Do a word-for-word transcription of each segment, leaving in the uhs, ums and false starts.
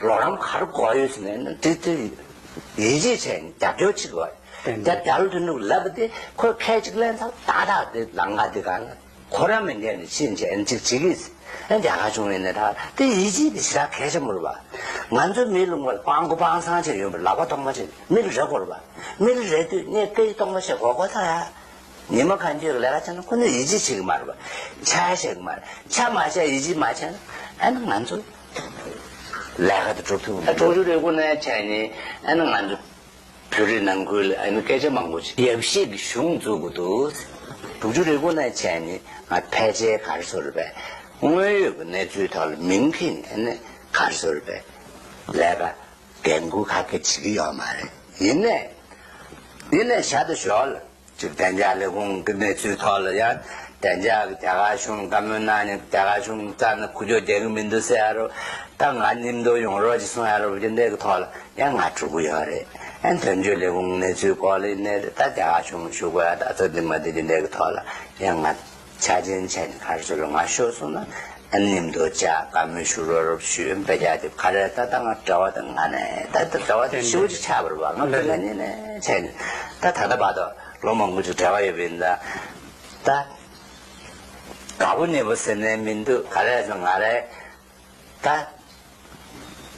ལོ་རམ་ག་རེ་དགོས་ཡོད་ཟེར་ནས་དེ་དེ་ཡིད་ཆེས་བྱས་ནས་རྒྱབ་སྐྱོར་བྱེད་དགོས། ཏན་ཏན། རྒྱབ་རྒྱབ་ལ་དོན་འགྲུབ་ལབ་པ་དེ་ཁོས་ཁས་གཅིག་ལེན་ཚར་ཏག་ཏག་དེ་ལམ་ཁ་དེ་གང་ལ་ཁོ་རང་མི་འགལ་ནས་ཕྱིན་བྱས་ཨ་ནི་གཅིག་བྱེད་ཀྱི། ཨ་རྒྱ་གར་བྱུང་བའི་ནས་ད་དེ་ཡིད་ཆེས་དེ་ཞེ་དྲག་གལ་ཆེན་པོ་རེད་པ། ང་ཚོ་མི་ལུང་པར་སྤང་མགོ་སྤང་ཐང་བྱས་ཡོད་པ་ལག་པ་སྟོང་པ་བྱས་མི་ལ་རེ་དགོས་རེད་པ། མི་ལ་རེ་དུས་ངས་སྐད་ཡིག་སྟོང་པ་བྱས་དགོས་དགོས་ད་ཡ། ཉི་མ་གང་འཁྱོལ་གྱི་ལས་ཀ་བྱས་ན་ཁོ་ཚོས་ཡིད་ཆེས་བྱེད་ཀྱི་མ་རེད་པ། ཆ་བཞག་གི་མ་རེད། ཆ་མ་བཞག་ཡིད་ཆེས་མ་བྱས་ན་ཨ་ནི་ང་ཚོ་ལས་ཀ་དེ་སྒྲུབ་ཐུབ་ཀྱི་མ་རེད། དྲུག་ཅུ་རེ་དགུ་ནས་བྱས་ནས་ཨ་ནི་ང་ཚོ་བོད་རིགས་ནང་ཁུལ་ལ་ཨ་ནི་སྐད་ཆ་མང་པོ་ཞིག་ཡབ་གཞིས་ཀྱི་གཞུང་བཙུགས་དགོས་འདུག་དྲུག་ཅུ་རེ་དགུ་ནས་བྱས་ནས་ང་ཕལ་ཆེར་ག་རེ་ཟེར་དགོས་རེད་པས། དངོས་ཡོད་ཀྱི་གནས་ཚུལ་ཐོག་ལ་མིང་ཕུད་ནས་ཨ་ནི་ག་རེ་ཟེར་དགོས་རེད་པས། ལས་ཀ་འགན་འཁུར་ག་གེ་བྱེད་ཀྱི་ཡོད་མ་རེད། ཡིན་ནའི་ཡིན་ནའི་བཞག་ཏུ་ཞོག་ལ། ཅིག་བདེ་འཇགས་ལས་ཁུངས་ཀྱི་གནས་ཚུལ་ཐོག་ལ་ཡང་བདེ་འཇགས་ཀྱི་རྒྱ་གར་གཞུང་བཀའ་མོལ་གནང་ནས་རྒྱ་གར་གཞུང་རྩ་ནས་ཁུ་བྱུག་རྒྱག་གི་མི་འདུག་ཟེར་ཡ་རོ། ད་ང་མཉམ་དུ་ཡོང་རོགས་ཅིག་གསུང་ཡ་རོ་དེ་འདྲའི་གི་ཐོག་ལ་ཡང་ང་འགྲོ་གི་ཡོད་རེད། ཨ་དོན་གཅོད་ལས་ཁུངས་གནས་ཚུལ་སྐོར་ལ་ཡིན་ནའི་རེད། ད་རྒྱ་གར་གཞུང་ཞུ་དགོས་ཡ་ད་ཚོ་འདི་མ་འདི་དེ་འདྲའི་གི་ཐོག་ལ་ཡང་ང་ཆ་ཅན་བྱས་ནས་ག་རེ་ཟེར་ལ་ང་ཤོར་སོང་ན། ཨ་ནི་མཉམ་དུ་བཅར་བཀའ་མོལ་ཞུ་རོགས་རོགས་ཞུ་ཡོད་པ་རྒྱ་དེ་ག་རེ་ད་ལྟ་ང་གྲྭ་པ་དང་ང་ནས་ད་ལྟ་གྲྭ་པ་དེ་ཞེ་པོ་ཅིག་ཆགས་པ་རེད་པ། ང་ཕ་གི་ནས་ནས་བྱས་ནས་ད་ད་ལྟ་བར་དུ་ལོ་མང་པོ་ཅིག་གྲྭ་པ་ཡོད་པ་ཡིན་ད། ད་དགའ་པོ་ཉེ་པོ་ཟེར་ནས་མི་འདུག་ག་རེ་ཟེར་ང་རེ་ད་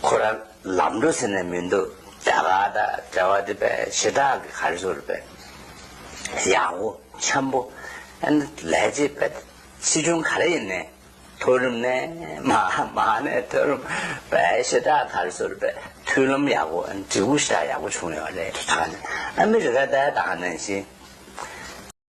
ཁོ་རང་ལམ་འགྲོ་ཟེར་ནས་མི་འདུག་རྒྱ་གར་ད་གྲྭ་པ་དེ་དཔེ་ཞེ་དྲག་གི་ག་རེ་ཟེར་དགོས་རེད་པས། ཡག་པོ་འཆམ་པོ། ཨ་ནི་ལས་བྱེད་པ་ཆེ་ཆུང་ག་རེ་ཡིན་ནའི་མཐོ་རིམ་ནས་མ་མ་ནས་མཐོ་རིམ་དཔེ་ཞེ་དྲག་ག་རེ་ཟེར་དགོས་རེད་པས། མཐུན་ལམ་ཡག་པོ་ཨ་ནི་འབྲས་བུ་ཞེ་དྲག་ཡག་པོ་བྱུང་ཡོད་རེད། ད་ག་ནས་ཨ་མི་རི་ཀ་ད་ད་ག་ནང་བཞིན།